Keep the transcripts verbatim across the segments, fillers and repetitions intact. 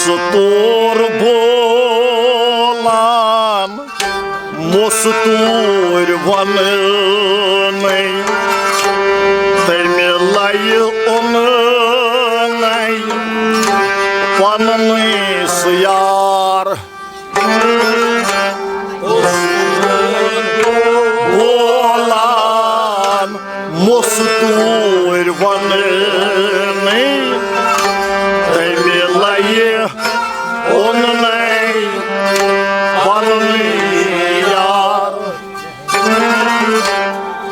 مستوٗر بولان، مستوٗر وننٕے، تمہِ لَیہِ اوٚننَے پننُے سُہ یار۔ بولان مستوٗر وننٕے، تمہِ لَیہِ اوٚننَے پننُے یار۔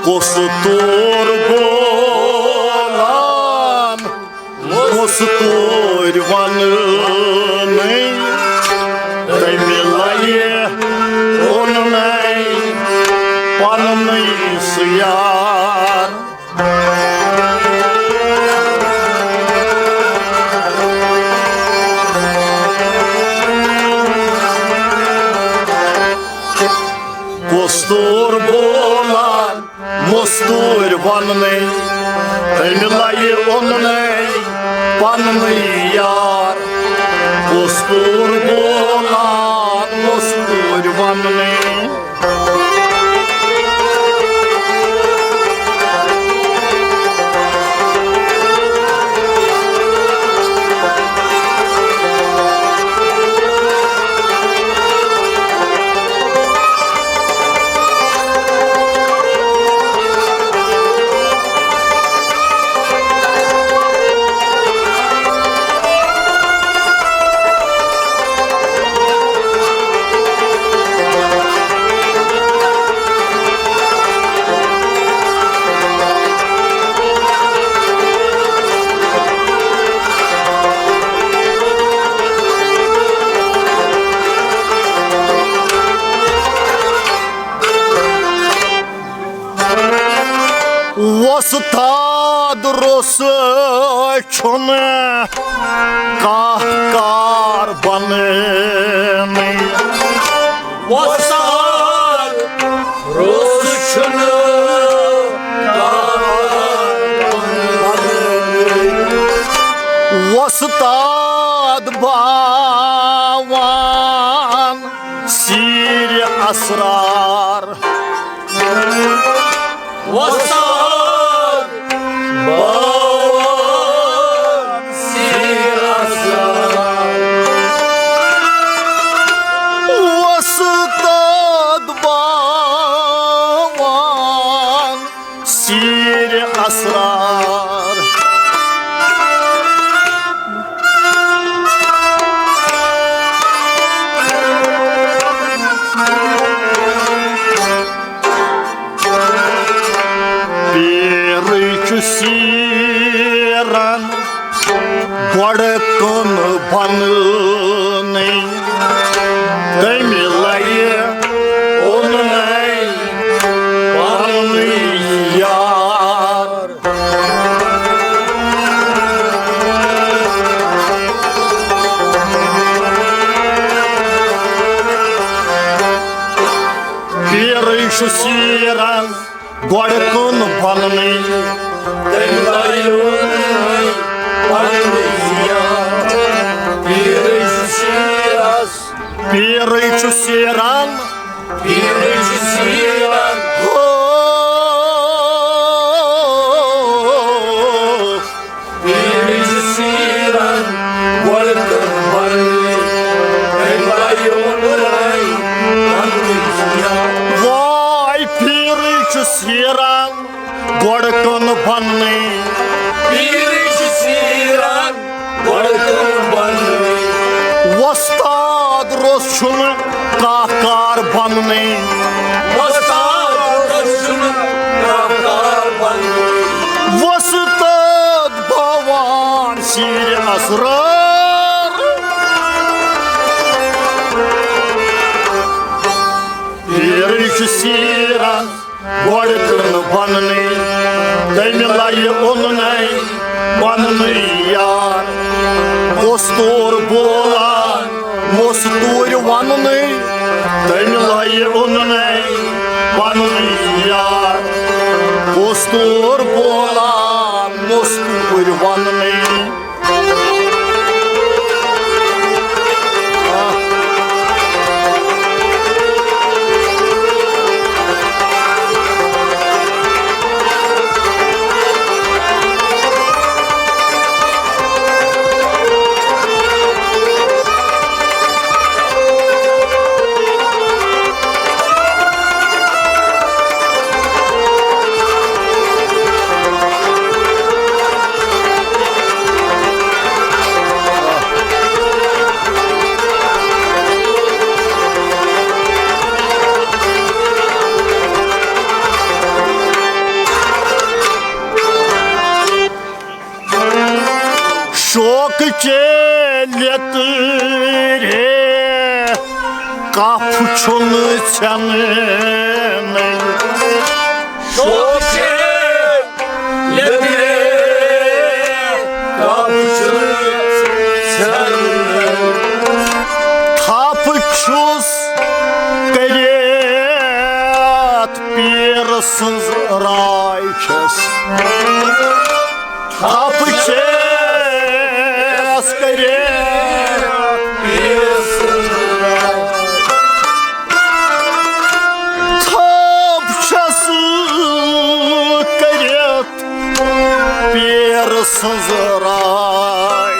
مستوٗر بولان، مستوٗر وننٕے، تمہِ لَیہِ اوٚننَے پننُے سُہ یار۔ مستوٗر بولان، مستوٗر وننٕے، تمہِ لَیہِ اوٚننَے پننُے یار۔ مستوٗر بولان، مستوٗر وننٕے۔ وۄستاد روٚس چھُنہٕ کانٛہہ کار بنٲنٕے۔ وۄستاد روٚس چھُنہٕ کانٛہہ کار بنٲنٕے۔ وۄستاد باوان سیٖرِ اسرار۔ وۄستاد باوان سیٖرِ اسرار۔ وۄستاد باوان سیٖرِ اسرار۔ پیرٕے چھُ سیران گۄڈٕ کٕن بننٕے، تمہِ لَیہِ اوٚننَے پننُے یار۔ پیرٕے چھُ سیران گۄڈٕ کٕن بننٕے، تمہِ لَیہِ اوٚننَے پننُے یار۔ پیرٕے چھُ سیران۔ پیرٕے چھُ سیران۔ پیرٕے چھُ سیران۔ ہو۔ پیرٕے چھُ سیران۔ گۄڈٕ کٕن بننٕے، تمہِ لَیہِ اوٚننَے پننُے یار۔ واے پیرٕے چھُ سیران۔ گۄڈٕ کٕن بننٕے۔ پیرٕے چھُ سیران، گۄڈٕ کٕن بننٕے۔ وۄستاد روٚس چھُنہٕ کانٛہہ کار بننٕے۔ وۄستاد روٚس چھُنہٕ کانٛہہ کار بننٕے۔ وۄستاد باوان سیٖرِ اسرار۔ پیرٕے چھُ سیران۔ گۄڈٕ کٕن بننٕے، تمہِ لَیہِ اوٚننَے پننُے یار۔ مستوٗر بولان، مستوٗر وننٕے، تمہِ لَیہِ اوٚننَے پننُے یار۔ مستوٗر بولان، مستوٗر وننٕے۔ شوقہٕ چے لیٚترِ کپھ چھُنہٕ ژھٮ۪ننٕے۔ شوقہٕ چے لیٚترِ کپھ چھُنہٕ ژھٮ۪ننٕے۔ تھپھ چھُس کٔرِتھ پیٖر سٕنٛز راے چھَس۔ تھپھ چھَس کٔرِتھ پیٖر سٕنٛز راے۔ تھپھ چھَس کٔرِتھ پیٖر سٕنٛز راے۔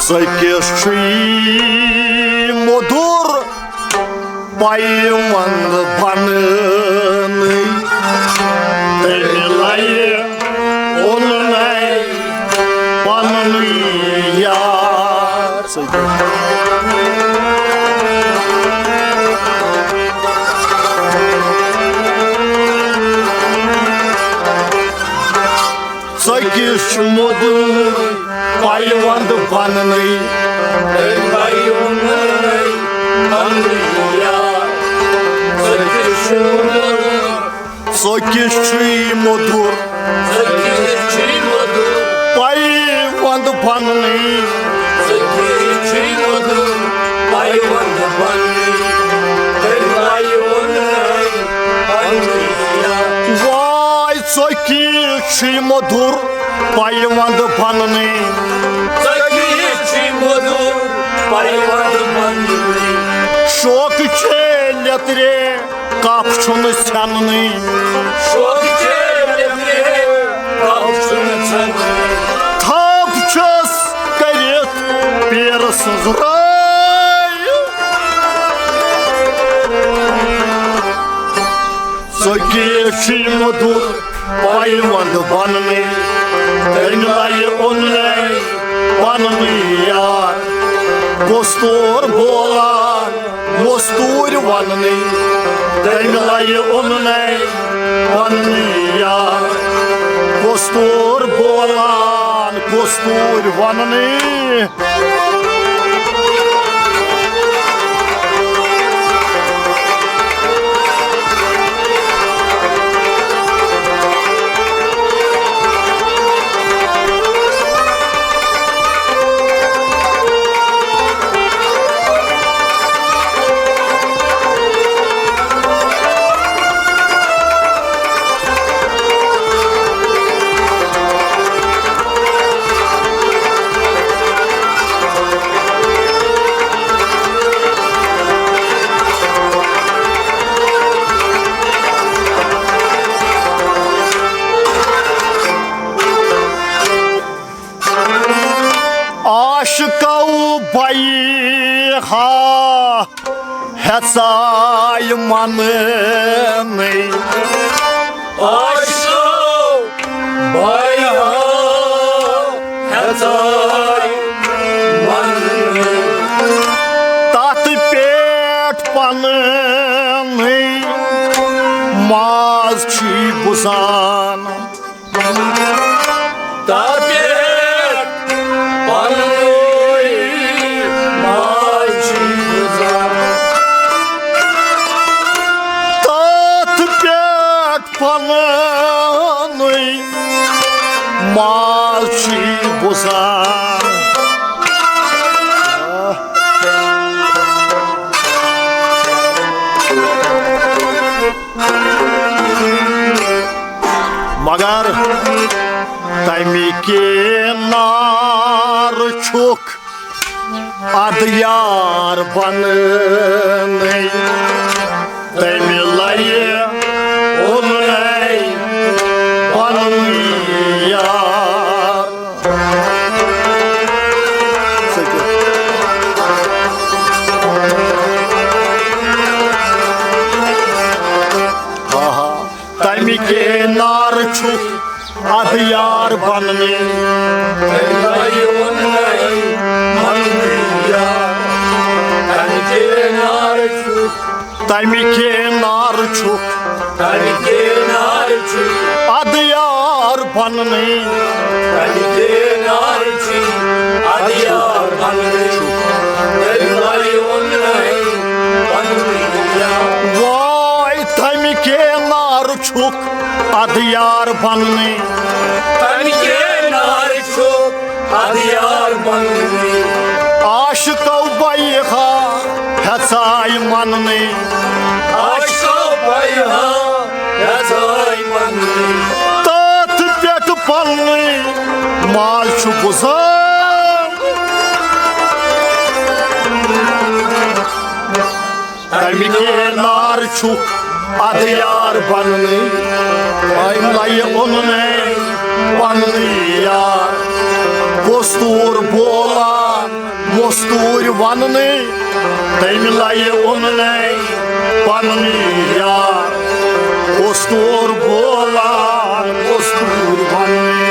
ژٕ کِس چھُے مودُر پیوند بننٕے، تیٚلہِ لَیہِ اوٚننَے پننُے یار۔ ژٕ کِس چھُ مودُر پیوند بننٕے۔ ژٕ کِس چھُے مودُر؟ ژٕ کِس چھُے مودُر؟ ژٕ کِس چھُے مودُر؟ پیوند بننٕے۔ ژٕ کِس چھُے مودُر؟ پیوند بننٕے۔ تٔمۍ لایہِ اوٚننَے پننُے یار۔ واے ژٕ کِس چھُے مودُر؟ پیوند بننٕے۔ ژٕ کِس چھُے مودُر؟ پیوند بننٕے۔ شوقہٕ چے لیٚترِ کپھ چھُنہٕ ژھٮ۪ننٕے۔ شوقہٕ چے لیٚترِ کپھ چھُنہٕ ژھٮ۪ننٕے۔ تھپھ چھَس کٔرِتھ پیٖر سٕنٛز راے۔ ژٕ کِس چھُے مودُر پیوند بننٕے، تٔمۍ لَیہِ اوٚننَے پننُے یار۔ کۄستوٗر بولان، مستوٗرۍ وننٕے، تٔمۍ لَیہِ اوٚننَے پننُے یار۔ کۄستوٗر بولان، کۄستوٗرۍ وننٕے۔ عاشقو بیہا ہیژاے مننٕے۔ عاشقو بیہا ہیژاے مننٕے۔ تتھ پٮ۪ٹھ پننٕے ماز چھی بُزان۔ تتھ پٮ۪ٹھ پننُے ماز چھی بُزان۔ تتھ پٮ۪ٹھ پننُے ماز چھی بُزان۔ مگر تمہِ کِنار چھُکھ ادٕ یار بننٕے، تمہِ لَیہِ اوٚننَے پنُن یار۔ آہا۔ تمہِ کِنار چھُکھ ادٕ یار بننٕے۔ تمہِ لَیہِ اوٚننَے پنُن یار۔ تَمہِ کِنۍ نار چھُ، تَمہِ کِنۍ نار چھُ، اَدٕ یار بَننٕے۔ تَمہِ کِنۍ نار چھُ، اَدٕ یار بَننٕے۔ تٔمۍ لَیہِ اوٚننَے پَننُے یار۔ واے، تَمہِ کِنۍ نار چھُ، اَدٕ یار بَننٕے۔ تَمہِ کِنۍ نار چھُ، اَدٕ یار بَننٕے۔ عاشقو بَیہِ ہا ہٮ۪ژاے مَننٕے۔ عاشقو بَیہِ ہا ہٮ۪ژاے مَننٕے۔ تَتھ پٮ۪ٹھ پَننُے ماز چھُ بُزان۔ تَمہِ کِنۍ نار چھُ، اَدٕ یار بَننٕے۔ تٔمۍ لَیہِ اوٚننَے پَننُے یار۔ کۄستوٗر بولان، مۄستوٗرۍ وَننٕے۔ تٔمۍ لَیہِ اوٚننَے پَننُے یار۔ کۄستوٗر بولان، مۄستوٗرۍ وَننٕے۔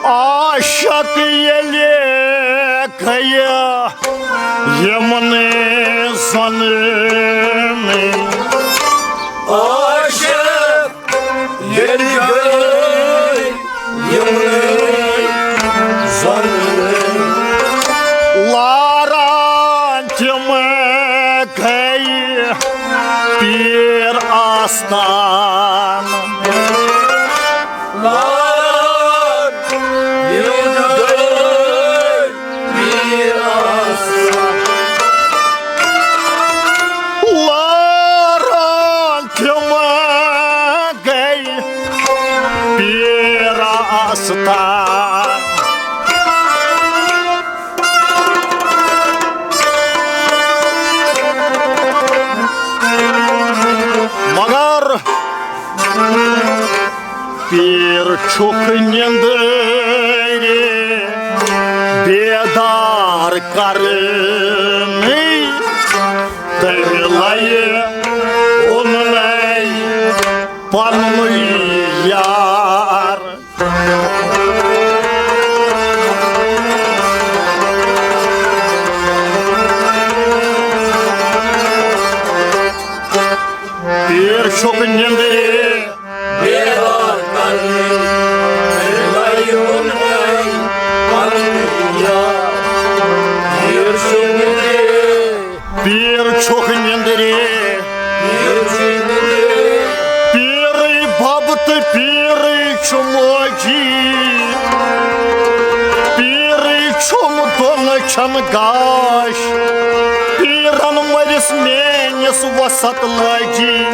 عاشق ییٚلہِ گٔیہِ یِمنٕے زۄنٕے۔ عاشق ییٚلہِ گٔیہِ یِمنٕے زۄنٕے۔ لاران تِم گٔیہِ پیٖر آستان۔ لاران یِم گٔے پیٖر آستان۔ لاران تِم گٔے پیٖر آستان۔ مگر پیٖر چھُکھ نِندٕرِ بیدار کرنٕے، تٔمۍ لَیہِ اوٚننَے پننُے یار۔ پیٖر چھُکھ نِندٕرِ بیدار کرنٕے، تٔمۍ لَیہِ اوٚننَے پننُے یار۔ پیٖر چھُکھ نِندٕرِ، پیٖر چھُکھ نِندرِ۔ پیٖر چھُ نِندرِ۔ پیٖرٕے بَب تہٕ پیٖرٕے چھُ موجی۔ پیٖرٕے چھُم دۄن أچھن گاش۔ پیٖرن مٔرِس میٲنِس وسط لٲجی۔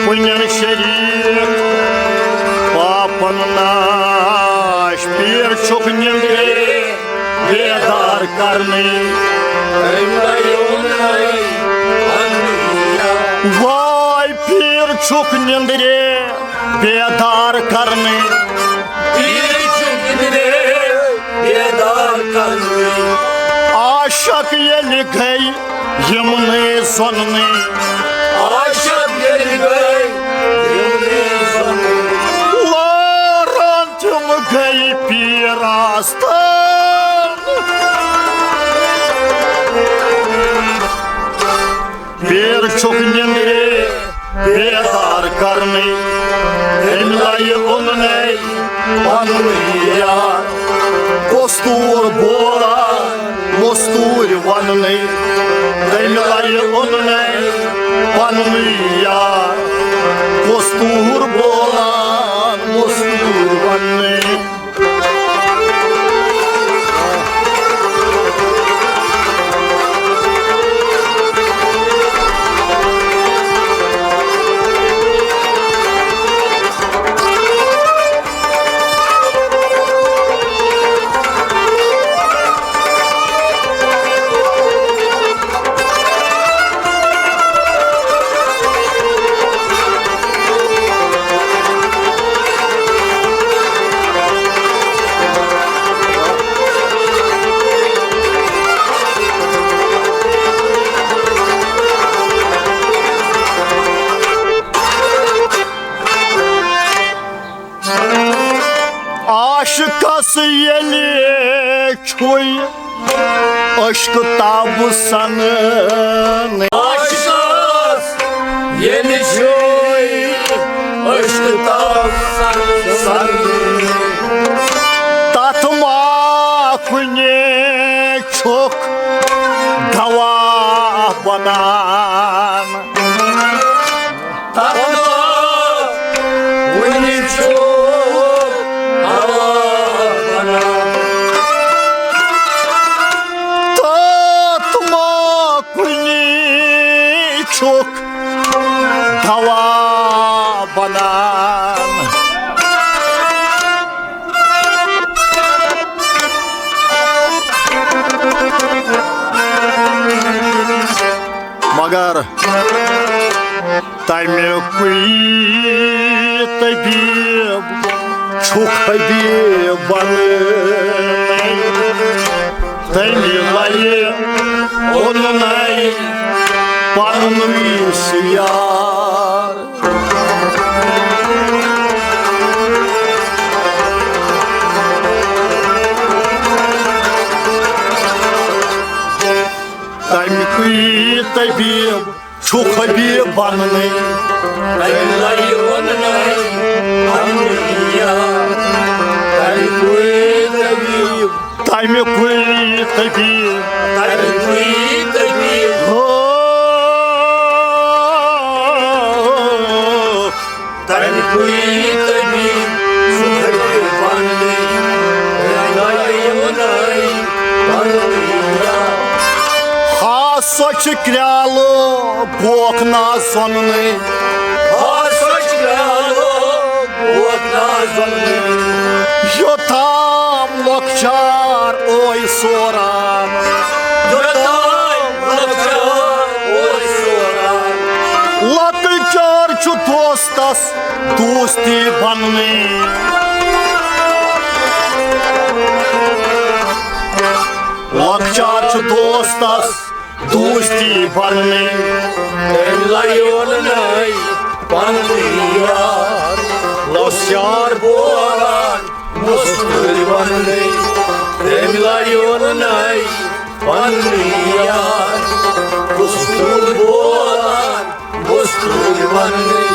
کُنٮ۪ن شریٖک پاپن ناش۔ پیٖر چھُکھ نِندرِ بیدار کرنٕے۔ تٔمۍ لَیہِ اوٚننَے پننُے یار۔ واے پیٖر چھُکھ نِندرِ بیدار کرنٕے۔ پیٖر چھُکھ نِندرِ بیدار کرنٕے۔ عاشق ییٚلہِ گٔے یِمنٕے زۄننٕے۔ عاشق ییٚلہِ گٔے یِمنٕے زۄننٕے۔ لاران تِم گٔے پیٖر آستان۔ پیٖر چھُکھ نِندرِ بیدار کرنٕے۔ تٔمۍ لَیہِ اوٚننَے پننُے یار۔ کۄستوٗر بولان مۄستوٗرۍ وَننٕے۔ تٔمۍ لَیہِ اوٚننَے پننُے یار۔ کۄستوٗر بولان تُے عشقہٕ تاب سنہٕ۔ عاشقس ییٚلہِ چھُے عشقہٕ تاب سنہٕ۔ تتھ ما کُنہِ چھُکھ دوا بنان۔ تتھ ما کُنہِ چھُکھ دوا بنان۔ تتھ ما کُنہِ چھُکھ دوا بنان۔ مگر تَمیُکُے طبیب چھُ حبیب بنٲومٕتۍ۔ تَمہِ لَیہِ اوٚنُن پَنُن یُس یار۔ تَمیُکُے طبیب چھُ حبیب بننٕے۔ تَمہِ لَیہِ اوٚننَے پَنُن یار۔ تَمیُکُے طبیب۔ تَمیُکُے طبیب۔ تَمیُکُے طبیب۔ ہو۔ تَمیُکُے طبیب۔ چھُ حبیب بننٕے۔ تَمہِ لَیہِ اوٚننَے پَنُن یار۔ ہا، سۄ چھِ کرٛالہٕ بوکھ نا زۄننٕے۔ ہا، سۄ چھِ کرٛالہٕ بوکھ نا زۄننٕے۔ یوٚتام لۄکچار اوے سوران۔ یوٚتام لۄکچار اوے سوران۔ لۄکچار چھُ دوستس دوستی بننٕے۔ لۄکچار چھُ دوستس دوستی بننٕے۔ تَمہِ لَیہِ اوٚننَے پَنُن یار۔ لۄکچار بوزان مستوٗرۍ بننٕے۔ تَمہِ لَیہِ اوٚننَے پَنُن یار۔ مستوٗرۍ بوزان مستوٗرۍ بننٕے۔